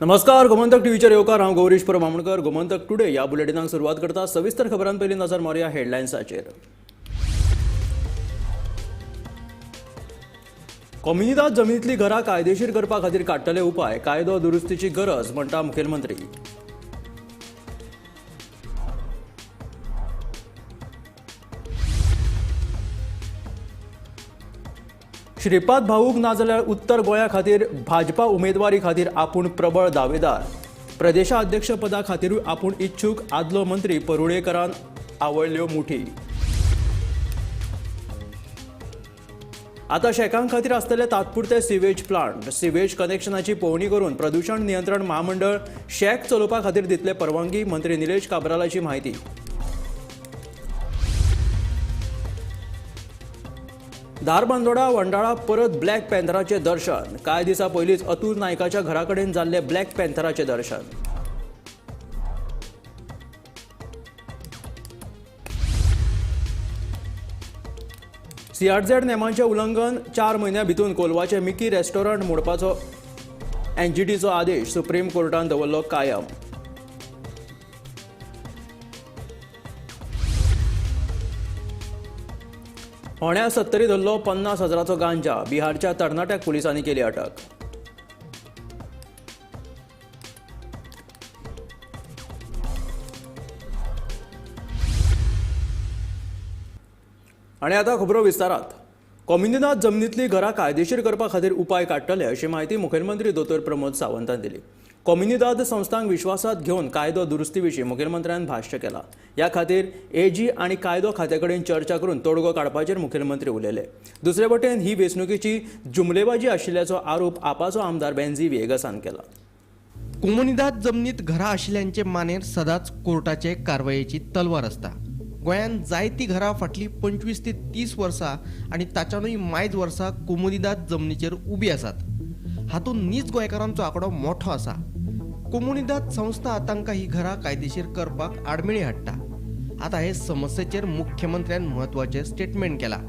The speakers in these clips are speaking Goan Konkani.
नमस्कार, गोमंतक टीव्हीचेर येवकार. हांव गौरीश परब आमोणकर. गोमंतक टुडे ह्या बुलेटिनाक सुरवात करता. सविस्तर खबरां पयलीं नजर मारुया हेडलायन्साचेर. कोमुनिदाद जमिनींतली घरां कायदेशीर करपा खातीर काडटले उपाय, कायदो दुरुस्तीची गरज म्हणटा मुखेलमंत्री. श्रीपाद भाऊक नाजाल्यार उत्तर गोंया खातीर भाजपा उमेदवारी खातीर आपूण प्रबळ दावेदार. प्रदेशाध्यक्षपदा खातीरूय आपूण इच्छूक, आदलो मंत्री परुळेकरान आवळ्ळ्यो मुठी. आतां शेकां खातीर आसतले तात्पुरते सिवेज प्लांट. सिवेज कनेक्शनाची पळोवणी करून प्रदूषण नियंत्रण महामंडळ शॅक चलोवपा खातीर दितले परवानगी, मंत्री निलेश काब्रालाची म्हायती. धारबांदोडा वंडाळा परत ब्लॅक पॅन्थराचें दर्शन. कांय दिसां पयलींच अतुल नायकाच्या घरा कडेन जाल्लें ब्लॅक पॅन्थराचें दर्शन. सीआरझेड नेमांचें उल्लंघन, 4 म्हयन्यां भितून कोलवाचें मिकी रेस्टॉरंट मोडपाचो एनजीटीचो आदेश सुप्रीम कोर्टान दवरलो कायम. होण्या सत्तरी धरलो 50 हजाराचो गांजा, बिहारच्या तरणाट्याक पुलिसांनी केली अटक. आनी आतां खबरो विस्तारात. कोमुनिदाद जमनींतली घरां कायदेशीर करपा खातीर उपाय काडटले अशी म्हायती मुखेलमंत्री दोतोर प्रमोद सावंतान दिली. कोमुनिदाद संस्थांक विश्वासात घेवन कायदो दुरुस्ती विशीं मुखेलमंत्र्यान भाश्य केलां. ह्या खातीर एजी आनी कायदो खात्या कडेन चर्चा करून तोडगो काडपाचेर मुखेलमंत्री उलयले. दुसरे वटेन ही वेंचणुकेची जुमलेबाजी आशिल्ल्याचो आरोप आपाचो आमदार बेन्झी व्हिएगसान केला. कोमुनिदाद जमनीत घरां आशिल्ल्यांचे मानेर सदांच कोर्टाचे कारवायेची तलवार आसता. गोंयांत जायतीं घरां फाटलीं 25 ते 30 वर्सां आनी ताच्यानूय मायज वर्सां कोमुनिदाद जमनीचेर उबी आसात. हातूंत नीज गोंयकारांचो आंकडो मोठो आसा. कोमुनिदाद संस्था तांकां ही घरां कायदेशीर करपाक आडमेळी हाडटा. आतां हे समस्येचेर मुख्यमंत्र्यान म्हत्वाचें स्टेटमेंट केलां.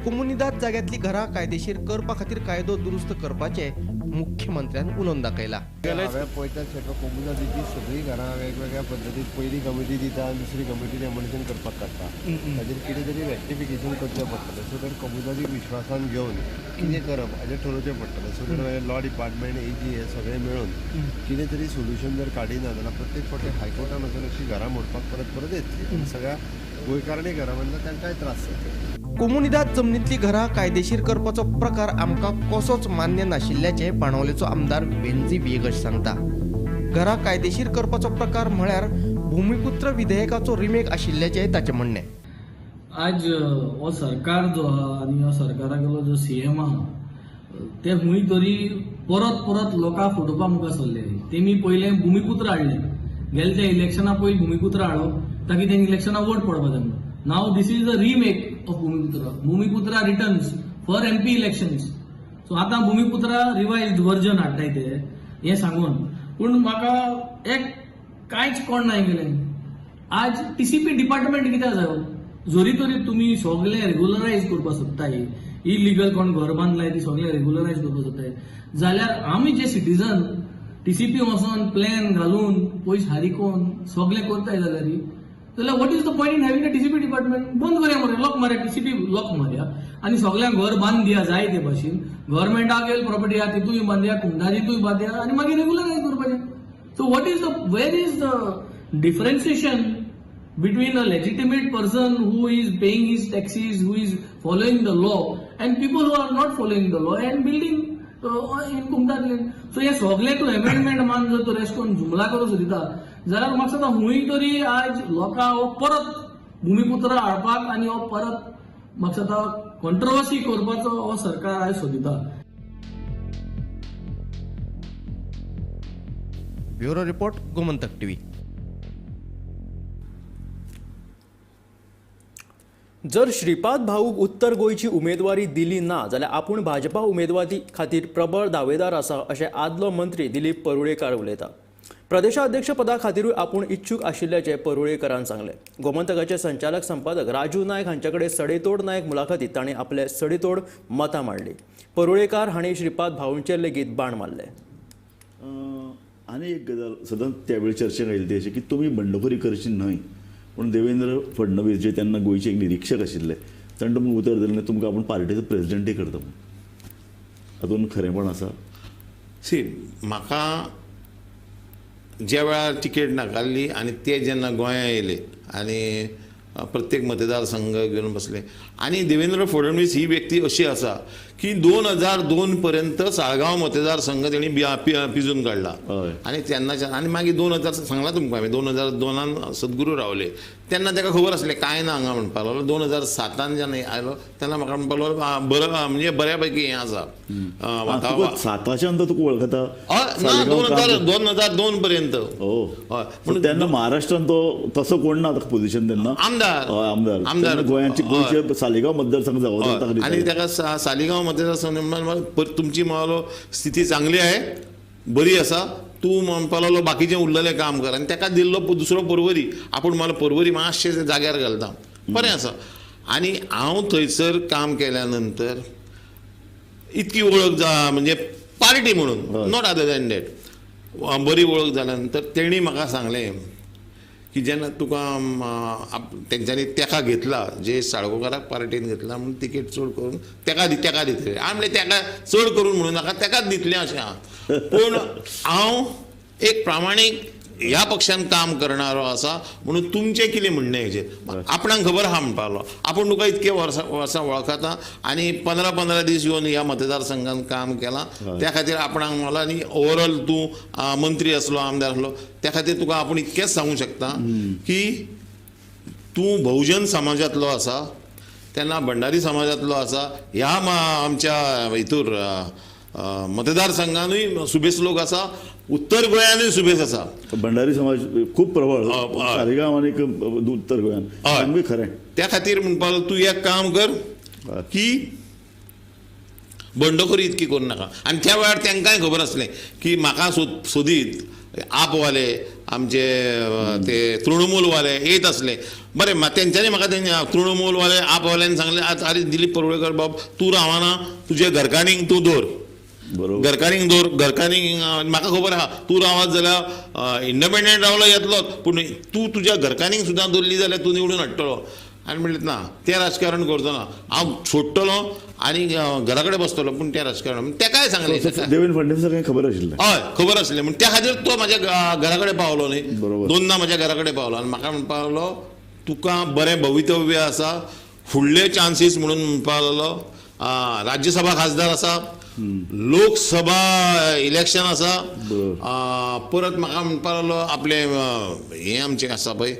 कोमुनिदाद जाग्यांतलीं घरां कायदेशीर करपा खातीर कायदो दुरुस्त करपाचें मुख्यमंत्र्यान उलोवन दाखयलां. हांवें पळयता शेटो कोमुनिदादीची सगळीं घरां वेगवेगळ्या पद्दतीन पयली कमिटी दिता आनी दुसरी कमिटी डेमोलिशन करपाक काडटा. ताजेर कितें तरी रेक्टिफिकेशन करचें पडटलें. सो that कोमुनिदादीक विश्वासान घेवन कितें करप हाजेर ठरोवचें पडटलें. सो that law department, एजी हे सगळें मेळून कितें तरी सोल्युशन जर काडिना जाल्यार प्रत्येक फावटी हायकोर्टान वचून अशी घरां मोडपाक परत परत येतली आनी सगळ्या गोंयकारांनी घरां बांदला तांकांय त्रास जातले. कोमुनिदाद जमनींतली घरां कायदेशीर करपाचो प्रकार आमकां कसोच मान्य नाशिल्ल्याचें बाणावलेचो आमदार बेन्झी व्हिएगश सांगता. घरां कायदेशीर करपाचो प्रकार म्हळ्यार भूमिपुत्र विधेयकाचो रिमेक आशिल्ल्याचें ताचें म्हणणें. आज हो सरकार जो आहा आनी हो सरकारागेलो जो सीएम आहा ते खूंय तरी परत परत लोकांक फटोवपाक मुखार सरले. तेमी पयलें भूमिपुत्र हाडलें, गेले त्या इलेक्शना पयलीं भूमिपुत्र हाडलो ताकी तेंकां इलेक्शना वोट पडपा तांकां. Now this is a remake of Bhumiputra. Bhumiputra returns for MP elections. So आतां भूमिपुत्रा रिवायज्ड वर्जन हाडटाय ते हें सांगून. पूण म्हाका एक कांयच कोण ना गेलें. आज टीसीपी डिपार्टमेंट कितें आसा, जरी तरी तुमी सगळें रेगुलरायज करपाक सोदताय, इलिगल कोण घर बांदलाय ती सगळें रेगुलरायज करपाक सोदताय जाल्यार आमी जे सिटीजन टीसीपी वचोन प्लॅन घालून पयस हारिकोन सगळें करताय जाल्यार what is the point in having a TCP department? बंद करया मरे, लॉक मारया, टीसीपी लॉक मारया आनी सगळ्यांक घर बांद दिया जाय ते भाशेन. गव्हर्मेंटाक प्रॉपर्टी आहा तितूय बांदया, कुंदाजीतूय बांदया आनी मागीर रेगुलरायज करपाचें. So what is the where is the differentiation between a legitimate person who is paying his taxes, who is following the law, and people who are not following the law and building in Comunidade land? So हे सगळे तूं अमेंडमेंट मान जर तूं रेस्कोन जुमला करूंक सोदिता जाल्यार म्हाका दिसता खूंय तरी आज लोकांक हो परत भूमिपुत्र हाडपाक आनी हो परत म्हाका दिसता कॉन्ट्रोवर्सी करपाचो हो सरकार आयज सोदिता. Bureau report, Gomantak TV. जर श्रीपाद भाऊक उत्तर गोंयची उमेदवारी दिली ना जाल्यार आपूण भाजपा उमेदवारी खातीर प्रबळ दावेदार आसा अशें आदलो मंत्री दिलीप परुळेकार उलयता. प्रदेशाध्यक्षपदा खातीरूय आपूण इच्छूक आशिल्ल्याचें परुळेकरान सांगलें. गोमंतकाचे संचालक संपादक राजू नायक हांचे कडेन सडेतोड नायक मुलाखतीत तांणी आपले सडेतोड मतां मांडली. परुळेकार हांणी श्रीपाद भाऊंचेर लेगीत बाण मारले. आनी एक गजाल सदांच त्या वेळी चर्चेक आयिल्ली ती अशी की तुमी बंडखोरी करची न्हय, पूण देवेंद्र फडणवीस जे तेन्ना गोंयचे एक निरिक्षक आशिल्ले ताणें तुमकां उतर दिलें तुमकां आपूण पार्टीचो प्रेजिडेंटय करता म्हणून, हातूंत खरेंपण आसा? सी, म्हाका ज्या वेळार तिकेट नाकारली आनी ते जेन्ना गोंया येयले आनी प्रत्येक मतदारसंघ घेवन बसले आनी देवेंद्र फडणवीस ही व्यक्ती अशी आसा की 2002 पर्यंत साळगांव मतदारसंघ तेणी पिजून काडला. आनी तेन्नाच्यान आनी मागीर 2000 सांगला तुमकां हांवें 2002 सद्गुरू रावले तेन्ना ताका खबर आसलें कांय ना हांगा म्हणपाक लागलो. 2007 जेन्ना आयलो तेन्ना म्हाका म्हणपाक लागलो बरो म्हणजे बऱ्या पैकी हें आसा. साताच्यान तुका वळखता? ना, 2002 पर्यंत. हय, तेन्ना महाराष्ट्रान तो तसो कोण ना पोझिशन तेन्ना आमदार आमदार आमदार गोंयाचे गोंयचे सालिगांव मतदारसंघ जावं आनी ताका सालिगांव मतदारसंघ तुमची म्हणलो स्थिती चांगली आहे, बरी आसा, तूं म्हणपाक लागलो बाकीचें उरलेलें काम कर. आनी ताका दिल्लो दुसरो पर्वरी, आपूण मला पर्वरी मातशें जाग्यार घालता, बरें आसा. आनी हांव थंयसर काम केल्या नंतर इतकी वळख जा म्हणजे पार्टी म्हणून, not other than that, बरी वळख जाल्या नंतर तेणी म्हाका सांगलें की जेन्ना तुका तेंच्यांनी तेका घेतला, जे साळगांवकाराक पार्टीन घेतला म्हणून तिकेट चड करून तेका तेका दितले. हांवें म्हणलें तेका चड करून म्हणून नाका, तेकाच दितलें अशें आहा, पूण हांव एक प्रामाणीक ह्या पक्षान काम करणारो आसा म्हणून तुमचें कितें म्हणणें हेजेर आपणाक खबर आहा म्हणपाक लागलो. आपूण तुका इतके वर्सां वर्सां वळखता आनी 15-15 दीस येवन ह्या मतदारसंघान काम केलां, त्या खातीर आपणाक मला आनी ओवरऑल तूं मंत्री आसलो, आमदार आसलो, त्या खातीर तुका आपूण इतकेंच सांगूं शकता की तूं बहुजन समाजांतलो आसा, तेन्ना भंडारी समाजांतलो आसा, ह्या आमच्या हितूर मतदारसंघानूय सुबेस लोक आसा, उत्तर गोंयानूय सुबेस आसा. भंडारी समाज खूब प्रबळ सालिगांव आनी उत्तर गोंयान, खरें. त्या खातीर म्हणपाक तूं एक काम कर की बंडखोरी इतकी करूं नाका. आनी त्या वेळार तांकांय खबर आसलें की म्हाका सोदीत आपवाले आमचे ते तृणमूलवाले येत आसले. बरें, तेंच्यांनी म्हाका तेंच्या तृणमूलवाले आपवाल्यांनी सांगलें, आरे दिलीप परुळेकर बाब तूं रावना, तुजे घरकान्नीक तूं दवर, बरोबर, घरकान्नीक दवर, घरकान्नीक म्हाका खबर आहा तूं रावत जाल्यार इंडिपेंडंट रावलो येतलोच, पूण तूं तुज्या घरकान्नीक सुद्दां दवरली जाल्यार तूं निवडून हाडटलो. आनी म्हणलें ना, तें राजकारण करचो ना, हांव सोडटलो आनी घरा कडेन बसतलो, पूण तें राजकारण. तेकाय सांगलें देवेंद्र फडणवीसाक कांय खबर आशिल्लें? हय, खबर आसलें, म्हण त्या खातीर तो म्हाज्या घरा कडेन पावलो न्ही, दोनदां म्हाज्या घरा कडेन पावलो आनी म्हाका म्हणपाक लागलो तुका बरें भवितव्य आसा, फुडले चान्सीस म्हणून म्हणपाक लागलो राज्यसभा खासदार आसा, लोकसभा इलेक्शन आसा, परत म्हाका म्हणपाक लागलो आपलें हें आमचें आसा पळय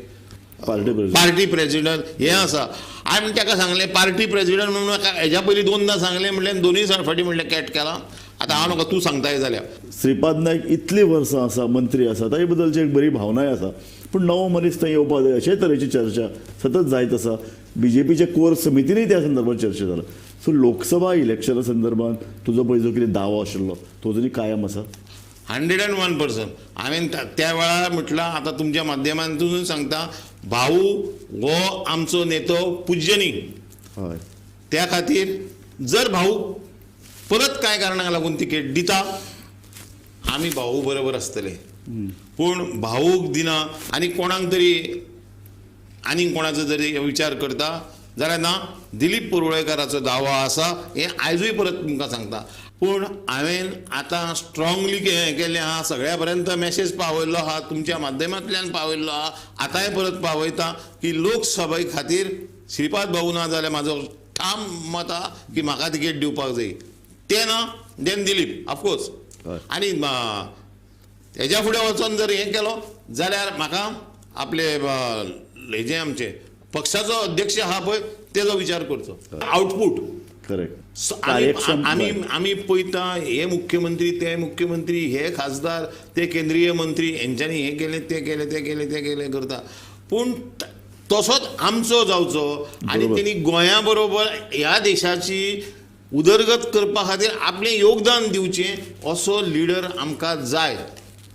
पार्टी प्रेजिडेंट हें आसा. हांवें ताका सांगलें पार्टी प्रेजिडेंट म्हणून म्हाका हेज्या पयलीं दोनदां सांगलें, म्हणलें दोनूय फावटी म्हणलें कॅट केलां, आतां हांव म्हाका तूं सांगताय जाल्यार. श्रीपाद नायक इतलीं वर्सां आसा, मंत्री आसा, ताजे बद्दलची एक बरी भावनाय आसा, पूण नवो मनीस थंय येवपाक जाय अशे तरेची चर्चा सतत जायत आसा. बीजेपीच्या कोर समितीनय त्या संदर्भात चर्चा जाला. सो लोकसभा इलेक्शना संदर्भात तुजो पळय जो कितें दावो आशिल्लो तो अजुनूय कायम आसा? 101%. हांवें त्या वेळार म्हटलां, आतां तुमच्या माध्यमांतून सांगता, भाऊ हो आमचो नेतो पुज्यनी, हय, त्या खातीर जर भाऊ परत कांय कारणाक लागून तिकेट दिता आमी भाऊ बरोबर आसतले, पूण भाऊक दिना आनी कोणाक तरी आनीक कोणाचो जरी विचार करता जाल्यार ना, दिलीप परुळेकाराचो दावो आसा हें आयजूय परत तुमकां सांगता. पूण हांवें आतां स्ट्रांगली केल्लें आहा, सगळ्या पर्यंत मॅसेज पावयल्लो आहा, तुमच्या माध्यमांतल्यान पावयल्लो आहा, आतांय परत पावयता की लोकसभे खातीर श्रीपाद भाऊ ना जाल्यार म्हाजो ठाम मत आहा की म्हाका तिकेट दिवपाक जाय, तें ना then Dilip of course. आनी हेज्या फुडें वचोन जर हें केलो जाल्यार म्हाका आपले हेजें आमचें पक्षाचो अध्यक्ष आहा पळय तेजो विचार करचो, आउटपूट. करेक्ट. आमी आमी पळयता हे मुख्यमंत्री, ते मुख्यमंत्री, हे खासदार, ते केंद्रीय मंत्री, हेंच्यांनी हें केलें तें केलें तें केलें तें केलें करता, पूण तसोच आमचो जावचो आनी तेणी गोंया बरोबर ह्या देशाची उदरगत करपा खातीर आपलें योगदान दिवचें असो लिडर आमकां जाय.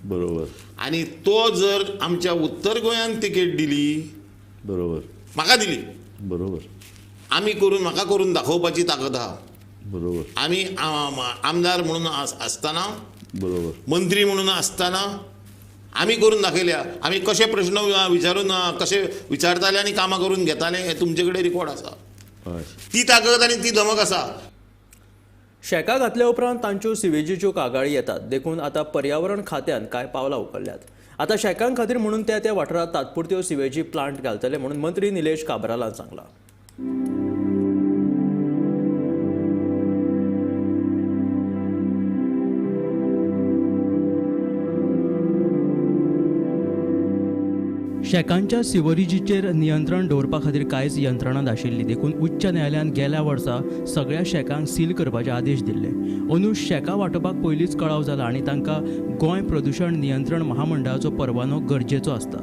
बरोबर. आनी तो जर आमच्या उत्तर गोंयान तिकेट दिली, बरोबर, म्हाका दिली, बरोबर, आमी करून म्हाका करून दाखोवपाची ताकद आहा. बरोबर. आमी आमदार म्हणून आसतना बरोबर. मंत्री म्हणून आसतना आमी करून दाखयल्या, आमी कशे प्रश्न विचारून कशे विचारताले आनी कामां करून घेताले हें तुमचे कडेन रिकॉर्ड आसा. ती ताकद आनी ती धमक आसा. शेका घातल्या उपरांत तांच्यो सिवेजीच्यो कागाळी येतात, देखून आतां पर्यावरण खात्यान कांय पावलां उखल्ल्यात. आतां शेकां खातीर म्हणून त्या त्या वाठारांत तात्पुरत्यो सिवेजी प्लांट घालतले म्हणून मंत्री निलेश काब्रालान सांगलां. शेकांच्या सिवरेजीचेर नियंत्रण दवरपा खातीर कांयच यंत्रणा नाशिल्ली, देखून उच्च न्यायालयान गेल्या वर्सा सगळ्या शेकांक सील करपाचे आदेश दिल्ले. अंदू शेकां वांटोवपाक पयलींच कळाव जाला आनी तांकां गोंय प्रदूशण नियंत्रण महामंडळाचो परवानो गरजेचो आसता.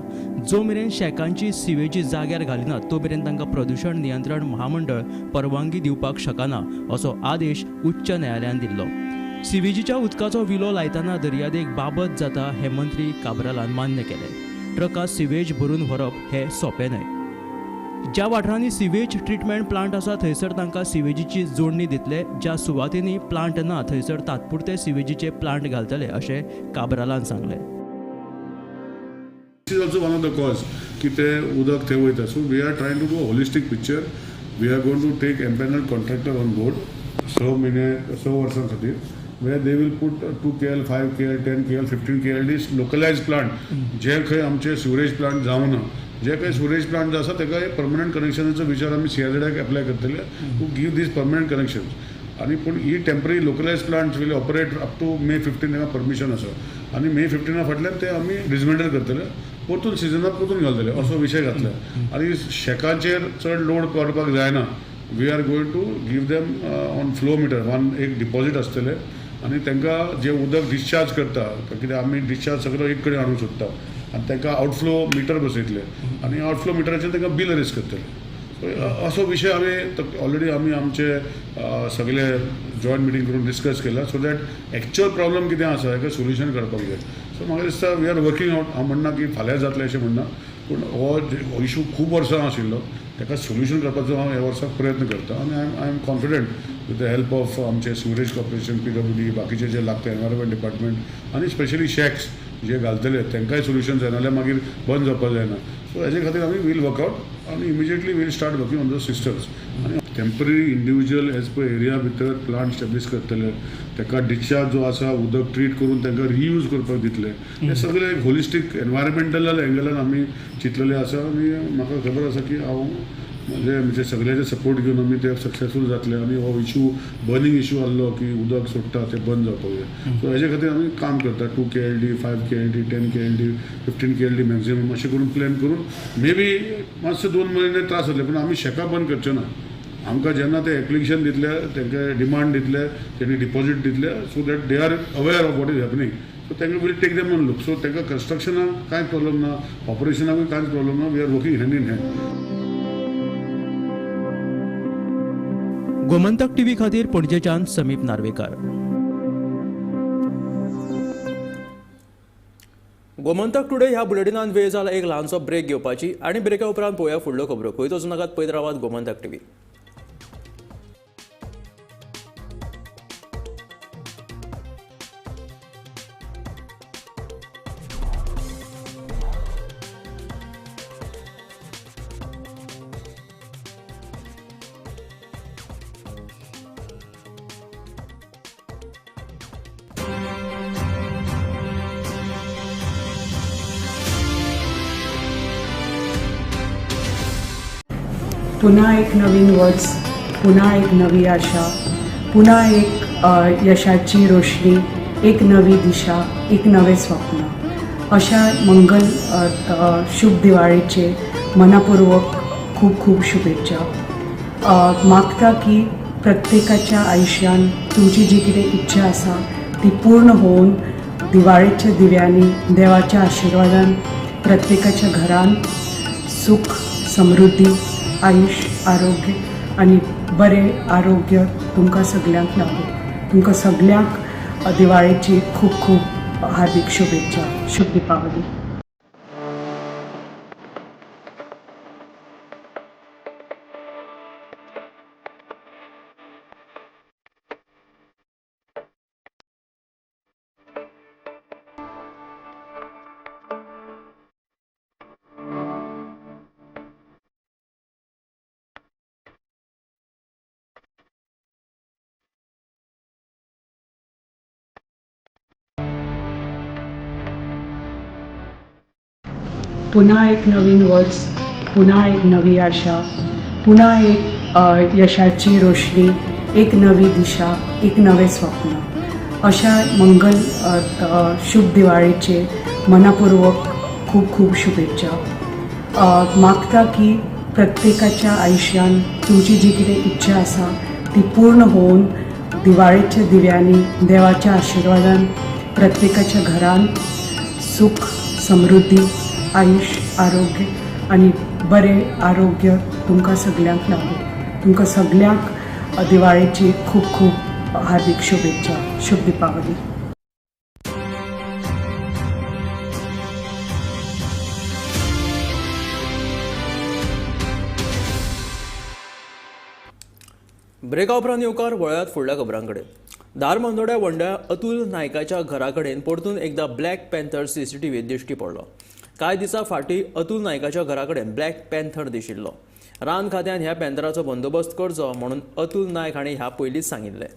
जो मेरेन शेकांची सिवेजी जाग्यार घालिना तो मेरेन तांकां प्रदूशण नियंत्रण महामंडळ परवानगी दिवपाक शकना असो आदेश उच्च न्यायालयान दिल्लो. सिवेजीच्या उदकाचो विलो लायतना दर्यादेग बाबत जाता हें मंत्री काब्रालान मान्य केलें. ट्रकां सिवेज भरून व्हरप हें सोंपें न्हय. ज्या वाठारांनी सिवेज ट्रिटमेंट प्लांट आसा थंयसर तांकां सिवेजीची जोडणी दितले, ज्या सुवातींनी प्लांट ना थंयसर तात्पुरते सिवेजीचे प्लांट घालतले अशें काब्रालान सांगलें. This is also one of the cause की ते उदक थंय वयता. So we are trying to do holistic picture. We are going to take empanel contractor on board 6 महिने 6 वर्सां खातीर, where they will put 2 KL, 5 KL, 10 KL, 15 KLD localized plant. जे खंय आमचे सिवरेज प्लांट जावना, जे खंय सिवरेज प्लांट आसा ताका परमनंट कनेक्शनाचो विचार आमी सीआरझेडाक एप्लाय करतले to give these permanent connections. आनी पूण ही temporary localize plant will operate up to May 15 तांकां परमिशन आसा आनी मे 15 फाटल्यान ते आमी डिसमेंटल करतले, परतून सिजनाक परतून घालतले असो विशय घातला. आनी शेकाचेर चड लोड पडपाक जायना. We are going to give them on flow meter one एक डिपॉझीट आसतलें आनी तांकां जें उदक डिस्चार्ज करता, कित्याक आमी डिस्चार्ज सगळो एक कडेन हाडूंक सोदता आनी तांकां आउटफ्लो मिटर बसयतले आनी आउटफ्लो मिटराचेर तांकां बील अरेज करतले. असो विशय आमी ऑलरेडी आमी आमचे सगळे जॉयंट मिटींग करून डिस्कस केला, सो that actual problem कितें आसा हेका सोल्युशन काडपाक जाय. सो म्हाका दिसता we are working out. हांव म्हणना की फाल्यां जातलें अशें म्हणना, पूण हो इशू खूब वर्सां आशिल्लो, ताका सोल्युशन काडपाचो हांव ह्या वर्साक प्रयत्न करता आनी I am confident with the help of आमचे सिवरेज कॉर्पोरेशन, PWD, बाकीचे जे लागता एनवायरमेंट डिपार्टमेंट आनी स्पेशली शॅक्स जे घालतले तांकांय सोल्युशन जायना जाल्यार मागीर बंद जावपाक जायना. सो हेजे खातीर आमी वील वर्कआवट आनी immediately we'll start working on the systems. आनी temporary individual as per area भितर प्लांट स्टॅब्लिश करतले, ताका डिस्चार्ज जो आसा उदक ट्रीट करून तांकां रियूज करपाक दितले. हे सगळे एक होलिस्टीक एनवायरमेंटल एंगलान आमी चिंतलेलें आसा आनी म्हाका खबर आसा की हांव म्हणजे सगळ्यांचे सपोर्ट घेवन आमी ते सक्सेसफूल जातले आनी हो इशू बर्निंग इशू आहलो की उदक सोडटा तें बंद जावपाक जाय. सो हेजे खातीर आमी काम करता. 2 KLD, 5 KLD, 10 KLD, 15 KLD maximum अशें करून प्लॅन करून मे बी मातशे 2 म्हयने त्रास जातले, पूण आमी शेकां बंद करचे ना. आमकां जेन्ना ते एप्लिकेशन दितले, तांकां डिमांड दितले, तेणी डिपॉझीट दितले, so that they are aware of what is happening. So तांकां we'll take them on look. So तांकां कन्स्ट्रक्शनाक कांय प्रॉब्लम ना, ऑपरेशनाकूय कांयच प्रॉब्लम ना. We are working hand in hand. Gomantak TV खातीर पणजेच्यान समीप नार्वेकार. गोमंतक टुडे ह्या बुलेटिनान वेळ जाला एक ल्हानसो ब्रेक घेवपाची आनी ब्रेका उपरांत पळोवया फुडल्यो खबरो. खंयच वचूं नाकात, पळयत रावात गोमंतक टीव्ही. पुन्हा एक नवीन वर्ष, पुन्हा एक नवी आशा, पुन्हा एक यशाची रोशनी, एक नवी दिशा, एक नवे स्वप्न. अशा मंगल शुभ दिवाळीचे मनापूर्वक खूप खूप शुभेच्छा. मागता की प्रत्येकाच्या आयुष्यान तुमची जी कितें इच्छा आसा ती पूर्ण होऊन दिवाळीच्या दिव्यांनी देवाच्या आशीर्वादान प्रत्येकाच्या घरान सुख, समृद्धी, आयुष्य, आरोग्य आनी बरें आरोग्य तुमकां सगल्यांक लागूं. तुमकां सगल्यांक दिवाळेची खूब खूब हार्दिक शुभेच्छा. शुभ दीपावली. पुन्हा एक नवीन वर्स, पुन्हा एक नवी आशा, पुन्हा एक यशाची रोशनी, एक नवी दिशा, एक नवे स्वप्न. अशा मंगल शुभ दिवाळेचे मनापूर्वक खूप खूप शुभेच्छा. मागता की प्रत्येकाच्या आयुष्यान तुमची जी कितें इच्छा आसा ती पूर्ण होवन दिवाळेच्या दिव्यांनी देवाच्या आशिर्वादान प्रत्येकाच्या घरान सुख, समृद्धी, आयुष्य, आरोग्य आनी बरें आरोग्य तुमकां सगल्यांक लागूं. तुमकां सगल्यांक दिवाळेची खूब खूब हार्दिक शुभेच्छा. शुभ दीपावली. ब्रेका उपरांत येवकार वळयात फुडल्या खबरां कडेन. धारबांदोड्या वंड्या अतुल नायकाच्या घरा कडेन परतून एकदा ब्लॅक पॅन्थर सीसीटीव्हीत दिश्टी पडलो. कांय दिसां फाटीं अतुल नायकाच्या घरा कडेन ब्लॅक पॅन्थर दिशिल्लो. रान खात्यान ह्या पॅन्थराचो बंदोबस्त करचो म्हणून अतुल नायक हांणी ह्या पयलींच सांगिल्लें.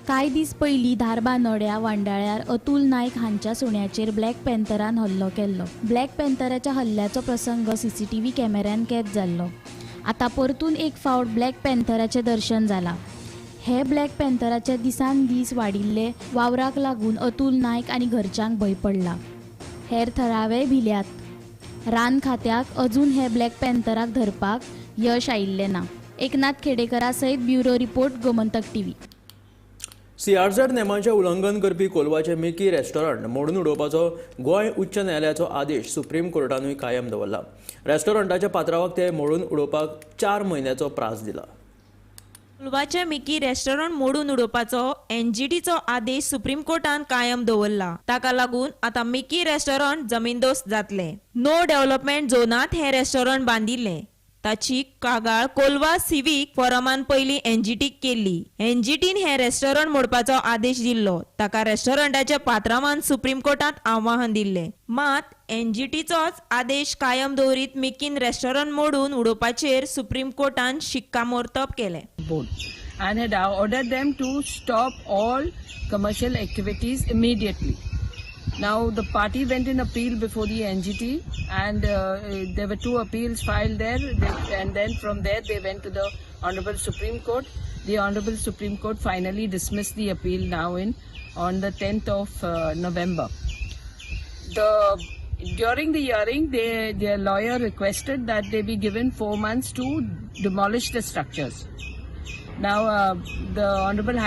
कांय दीस पयलीं धारबांदोड्या वांडाळ्यार अतुल नायक हांच्या सुण्याचेर ब्लॅक पॅन्थरान हल्लो केल्लो. ब्लॅक पॅन्थराच्या हल्ल्याचो प्रसंग सीसीटीव्ही कॅमेऱ्यान कैद जाल्लो. आतां परतून एक फावट ब्लॅक पॅन्थराचें दर्शन जालां. हे ब्लॅक पॅन्थराचे दिसान दीस वाडिल्ले वावराक लागून अतुल नायक आनी घरच्यांक भंय पडला. हेर थळावेय भिल्यात. रान खात्याक अजून हे ब्लॅक पॅन्थराक धरपाक यश आयिल्लें ना. एकनाथ खेडेकरा सयत bureau report, Gomantak TV. CRZ नेमांचें उल्लंघन करपी कोलवाचें मिकी रेस्टॉरंट मोडून उडोवपाचो गोंय उच्च न्यायालयाचो आदेश सुप्रीम कोर्टानूय कायम दवरला. रेस्टॉरंटाच्या पात्रावाक ते मोडून उडोवपाक 4 म्हयन्याचो प्रास दिला. कोलवाचें मिकी रेस्टॉरंट मोडून उडोवपाचो एनजीटीचो आदेश सुप्रीम कोर्टान कायम दवरला. ताका लागून आतां मिकी रेस्टॉरंट जमीनदोस्त जातलें. नो डेव्हलपमेंट झोनांत हें रेस्टॉरंट बांदिल्लें. ताची कागाळ कोलवा सिवीक फोरमान पयलीं एनजीटीक केल्ली. एनजीटीन हें रेस्टॉरंट मोडपाचो आदेश दिल्लो. ताका रेस्टॉरंटाच्या पात्रावान सुप्रीम कोर्टांत आव्हान दिल्लें. मात एनजीटीचोच आदेश कायम दवरीत मिकीन रेस्टॉरंट मोडून उडोवपाचेर सुप्रीम कोर्टान शिक्कामोर्तब केलें. And had ordered them to stop all commercial activities immediately. Now the party went in appeal before the NGT, and there were 2 appeals filed there, and then from there they went to the Honorable Supreme Court. The Honorable Supreme Court finally dismissed the appeal now on the 10th of November. During the hearing, their lawyer requested that they be given 4 months to demolish the structures. Now the Honorable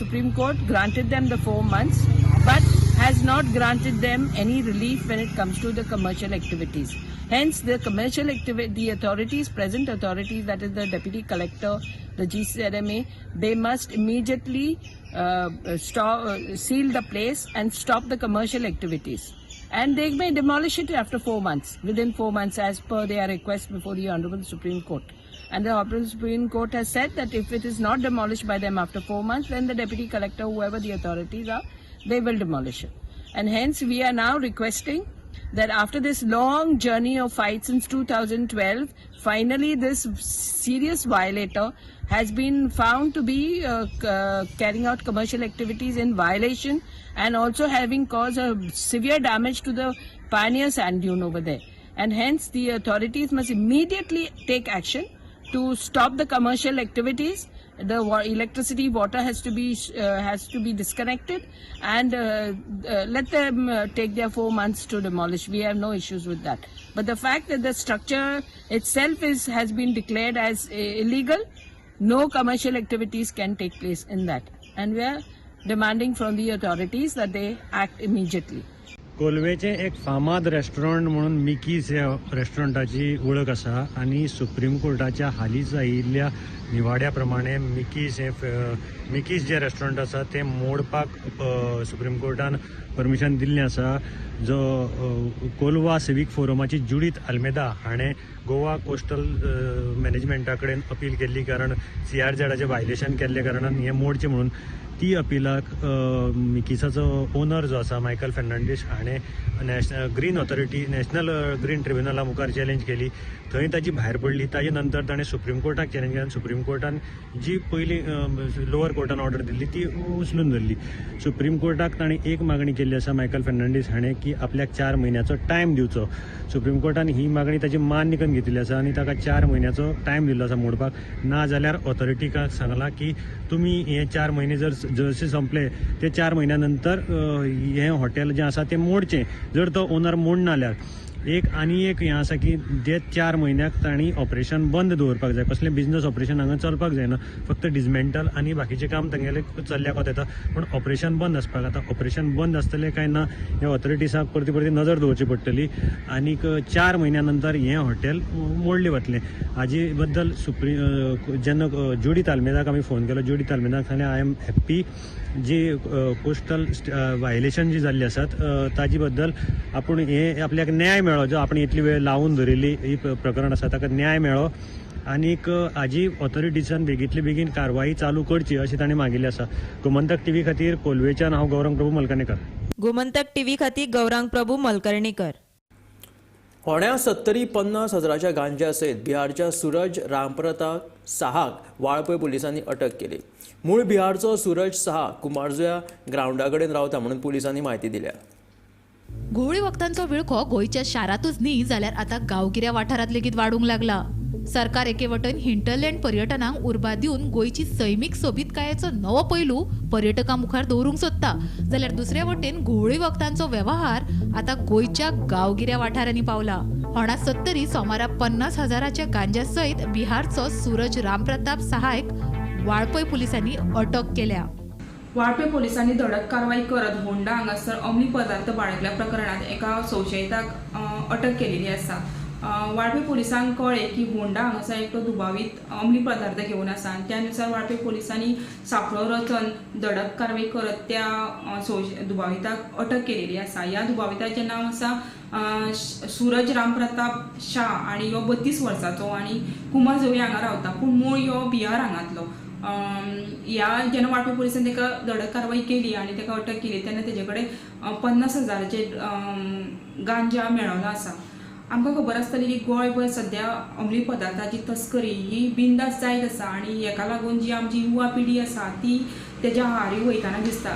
Supreme Court granted them the 4 months, but has not granted them any relief when it comes to the commercial activities. Hence, the commercial activity, the authorities, present authorities, that is the deputy collector, the GCRMA, they must immediately seal the place and stop the commercial activities. And they may demolish it after 4 months, within 4 months, as per their request before the Honorable Supreme Court. And the Honorable Supreme Court has said that if it is not demolished by them after 4 months, then the deputy collector, whoever the authorities are, they will demolish it. And hence we are now requesting that after this long journey of fight since 2012, finally this serious violator has been found to be carrying out commercial activities in violation and also having caused a severe damage to the pioneer sand dune over there. And hence the authorities must immediately take action to stop the commercial activities. The electricity, water has to be disconnected, and let them take their 4 months to demolish. We have no issues with that. But the fact that the structure itself has been declared as illegal, no commercial activities can take place in that. And we are demanding from the authorities that they act immediately. कोलवेचें एक फामाद रेस्टॉरंट म्हणून मिकीज ह्या रेस्टॉरंटाची वळख आसा आनी सुप्रीम कोर्टाच्या हालींच आयिल्ल्या निवाड्या प्रमाणे मिकीज हे मिकीज जे रेस्टॉरंट आसा तें मोडपाक सुप्रीम कोर्टान परमिशन दिल्लें आसा. जो कोलवा सिवीक फोरमाची जुडीत आल्मेदा हाणें गोवा कोस्टल मॅनेजमेंटा कडेन अपील केल्ली, कारण CRZाचें व्हायलेशन केल्ले कारणान हें मोडचें म्हणून. ती अपिलाक मिकीसाचो ओनर जो आसा मायकल फेर्नांडीस हाणें national green authority national green ट्रिब्युनला मुखार चॅलेंज केली. थंय ताजी भायर पडली. ताजे नंतर ताणें सुप्रीम कोर्टाक चॅलेंज केली आनी सुप्रीम कोर्टान जी पयली लोअर कोर्टान ऑर्डर दिल्ली ती उचलून धरली. सुप्रीम कोर्टाक ताणें एक मागणी केल्ली आसा मायकल फेर्नांडीस हाणें की आपल्याक 4 म्हयन्याचो टायम दिवचो. सुप्रीम कोर्टान ही मागणी ताजी मान्य करून घेतिल्ली आसा आनी ताका 4 म्हयन्याचो टायम दिल्लो आसा मोडपाक. ना जाल्यार ऑथॉरिटीक सांगलां की तुमी हे 4 म्हयने जर जशे संपले ते 4 म्हयन्या नंतर हें हॉटेल जें आसा तें मोडचें. जर तो ओनर मोडना जाल्यार एक आनी एक हें आसा की जे 4 म्हयन्याक तांणी ऑपरेशन बंद दवरपाक जाय. कसलें बिजनस ऑपरेशन हांगा चलपाक जायना, फक्त डिजमेंटल आनी बाकीचें काम तांगेलें चल्ल्या कोत येता, पूण ऑपरेशन बंद आसपाक. आतां ऑपरेशन बंद आसतलें काय ना हे ऑथॉरिटीसाक परती परती नजर दवरची पडटली आनीक 4 म्हयन्या नंतर हें हॉटेल मोडलें वतलें. हाजे बद्दल सुप्रीम जेन्ना जुडीत आल्मेदाक आमी फोन केलो, जुडीत आल्मेदाक सांगलें I am happy ji coastal violation जी जाल्ली आसात ताजे बद्दल आपूण हे आपल्याक न्याय मेळ्ळो, जो आपण इतली वेळ लावून धरिल्ली ही प्रकरण आसा ताका न्याय मेळ्ळो आनीक हाजी ऑथॉरिटीसान बेगींतले बेगीन कारवाई चालू करची अशें ताणें मागिल्लें आसा. गोमंतक टीव्ही खातीर कोलवेच्यान हांव गौरंग प्रभू मलकणेकर. गोमंतक टीव्ही खातीर गौरांग प्रभू मलकर्णेकर. होण्या 70 50 हजाराच्या गांजा सयत बिहारच्या सूरज रामप्रताप साहाक वाळपय पुलिसांनी अटक केली. मूळ बिहारचो सूरज साहा कुमारजुया ग्रावंडा कडेन रावता म्हणून पुलिसांनी म्हायती दिल्या. घुंवळी वखदांचो विळखो गोंयच्या शारांतूच न्ही जाल्यार आतां गांवगिऱ्या वाठारांत लेगीत वाडूंक लागला. सरकार एके वटेन हिंटरलँड पर्यटनाक उर्बा दिवन गोंयची सैमीक सोबीतकायेचो नवो पैलू पर्यटकां मुखार दवरूंक सोदता, जाल्यार दुसऱ्या वटेन घुंवळी वखदांचो वेव्हार आतां गोंयच्या गांवगिऱ्या वाठारांनी पावला. होणा 70 सोमारा 50 हजाराच्या गांजा सयत बिहारचो सूरज रामप्रताप सहायक वाळपय पुलिसांनी अटक केल्या. वाळपय पोलिसांनी धडक कारवाई करत होंडा हांगासर अंमली पदार्थ बाळगल्या प्रकरणात एका संशयिताक अटक केलेली आसा. वाळपय पोलिसांक कळ्ळें की होंडा हांगासर एकटो दुबावीत अंमली पदार्थ घेवन आसा आनी त्या नुसार वाळपय पोलिसांनी सांपळो रचन धडक कारवाई करत त्या दुबाविताक अटक केलेली आसा. ह्या दुबाविताचें नांव आसा सूरज रामप्रताप शाह आनी ह्यो 32 वर्सांचो आनी कुमारजुंवें हांगा रावता, पूण मूळ ह्यो बिहार हांगांतलो. ह्या जेन्ना वाळपय पोलिसांनी ताका धडक कारवाई केली आनी ताका अटक केली तेन्ना तेजे कडेन 50 हजाराचे गांजा मेळोलो आसा. आमकां खबर आसतली की गोंयभर सद्या अंमली पदार्थाची तस्करी ही बिंदास जायत आसा आनी हेका लागून जी आमची युवा पिढी आसा ती तेज्या आहारी वयतना दिसता.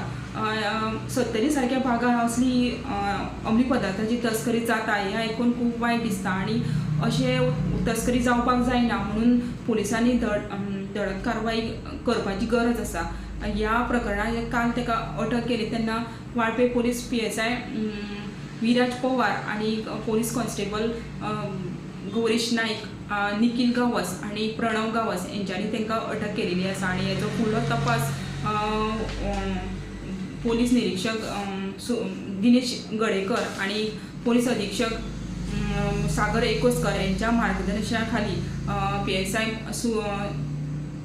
70 सारक्या भागार असली अंमली पदार्थाची तस्करी जाता हें आयकून खूब वायट दिसता आनी अशें तस्करी जावपाक जायना म्हणून पुलिसांनी धडक कारवाई करपाची गरज आसा. ह्या प्रकरणांत काल ताका अटक केली तेन्ना Valpoi police PSI Viraj Pawar आनी पोलीस कॉन्स्टेबल गौरीश नाईक, निखील गांवस आनी प्रणव गांवस हेंच्यांनी तांकां अटक केलेली आसा आनी हेचो फुडलो तपास पोलीस निरीक्षक दिनेश गडेकर आनी पोलीस अधीक्षक सागर एकोसकर यांच्या मार्गदर्शना खाली PSI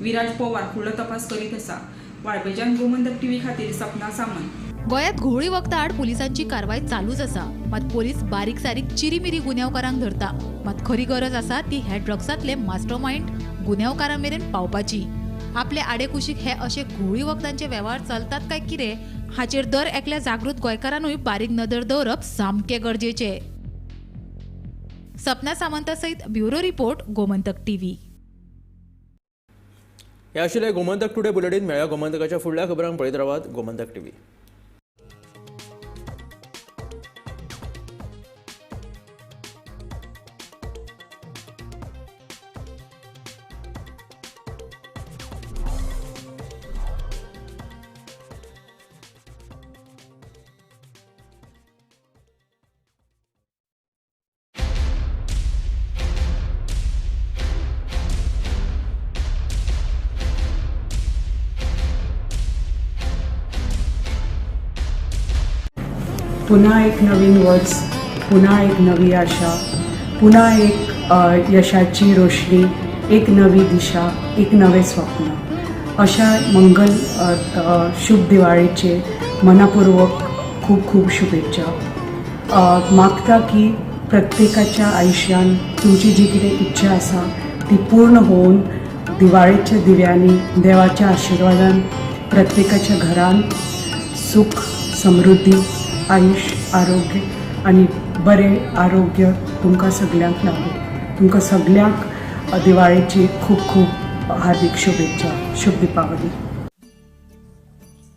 Viraj Pawar फुडलो तपास करीत आसा. वाळपयच्यान गोमंतक टीव्ही खातीर सपना सामंत. गोंयांत घुंवळी वखदां आड पुलिसांची कारवाय चालूच आसा, मात पोलीस बारीक सारीक चिरीमिरी गुन्यांवकारांक धरता. मात खरी गरज आसा ती ह्या ड्रग्सांतले मास्टरमायंड गुन्यांवकारां मेरेन पावपाची. आपले आडेकुशीक हे अशे घुंवळी वखदांचे वेव्हार चलतात काय कितें हाचेर दर एकल्या जागृत गोंयकारानूय बारीक नदर दवरप सामकें गरजेचें. सपना सामंता सयत ब्युरो रिपोर्ट, गोमंतक टीव्ही. हे आशिल्लें गोमंतक टुडे बुलेटीन. मेळ्ळ्या गोमंतकाच्या फुडल्या खबरांक पळयत रावात गोमंतक टीव्ही. पुन्हा एक नवीन वर्ष, पुन्हा एक नवी आशा, पुन्हा एक यशाची रोशनी, एक नवी दिशा, एक नवे स्वप्न. अशा मंगल शुभ दिवाळीचे मनापूर्वक खूब खूब शुभेच्छा. मागता की प्रत्येकाच्या आयुष्यान तुमची जी कितें इच्छा आसा ती पूर्ण होवन दिवाळेच्या दिव्यांनी देवाच्या आशिर्वादान प्रत्येकाच्या घरान सुख, समृद्धी, आयुश्य, आरोग्य आनी बरें आरोग्य तुमकां सगल्यांक लाभूं. तुमकां सगल्यांक दिवाळेची खूब खूब हार्दिक शुभेच्छा. शुभ दीपावली.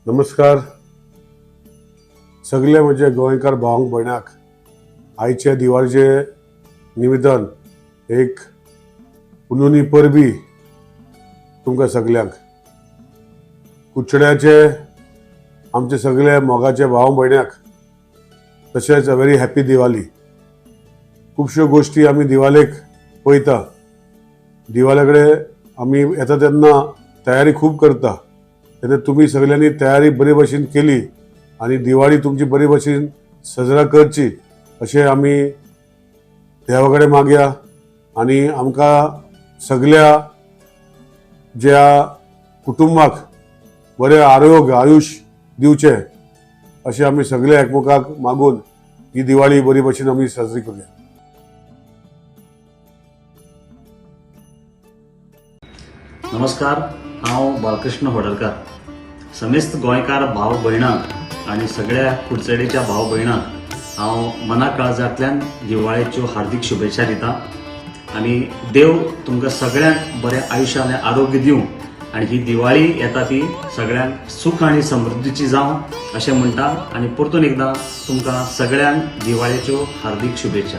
नमस्कार सगळे म्हजे गोंयकार भावांक भयणाक आयच्या दिवाळीचे निमित्तान एक पुनोनी परबी तुमकां सगल्यांक. कुडचड्याचे आमचे सगळे मोगाचे भाव भयणाक तशेंच अ व्हेरी हॅपी दिवाळी. खुबश्यो गोश्टी आमी दिवाळेक पळयता. दिवाळे कडेन आमी येता तेन्ना तयारी खूब करता. तेन्ना तुमी सगल्यांनी तयारी बरे भशेन केली आनी दिवाळी तुमची बरे भशेन सजरा करची अशें आमी देवा कडेन मागया आनी आमकां सगल्या ज्या कुटुंबाक बरें आरोग्य आयुश्य दिवचें अशें आमी सगळे एकमेकाक मागून ही दिवाळी बरी भशेन आमी साजरी करूया. नमस्कार, हांव बाळकृष्ण होडलकार. समेस्त गोंयकार भाव भयणांक आनी सगळ्या कुडचडेच्या भाव भयणांक हांव मना काळजांतल्यान दिवाळेच्यो हार्दीक शुभेच्छा दिता आनी देव तुमकां सगळ्यांक बरें आयुश्य आनी आरोग्य दिवं आनी ही दिवाळी येता ती सगळ्यांक सुख आनी समृद्धीची जावं अशें म्हणटा आनी परतून एकदां तुमकां सगळ्यांक दिवाळेच्यो हार्दीक शुभेच्छा.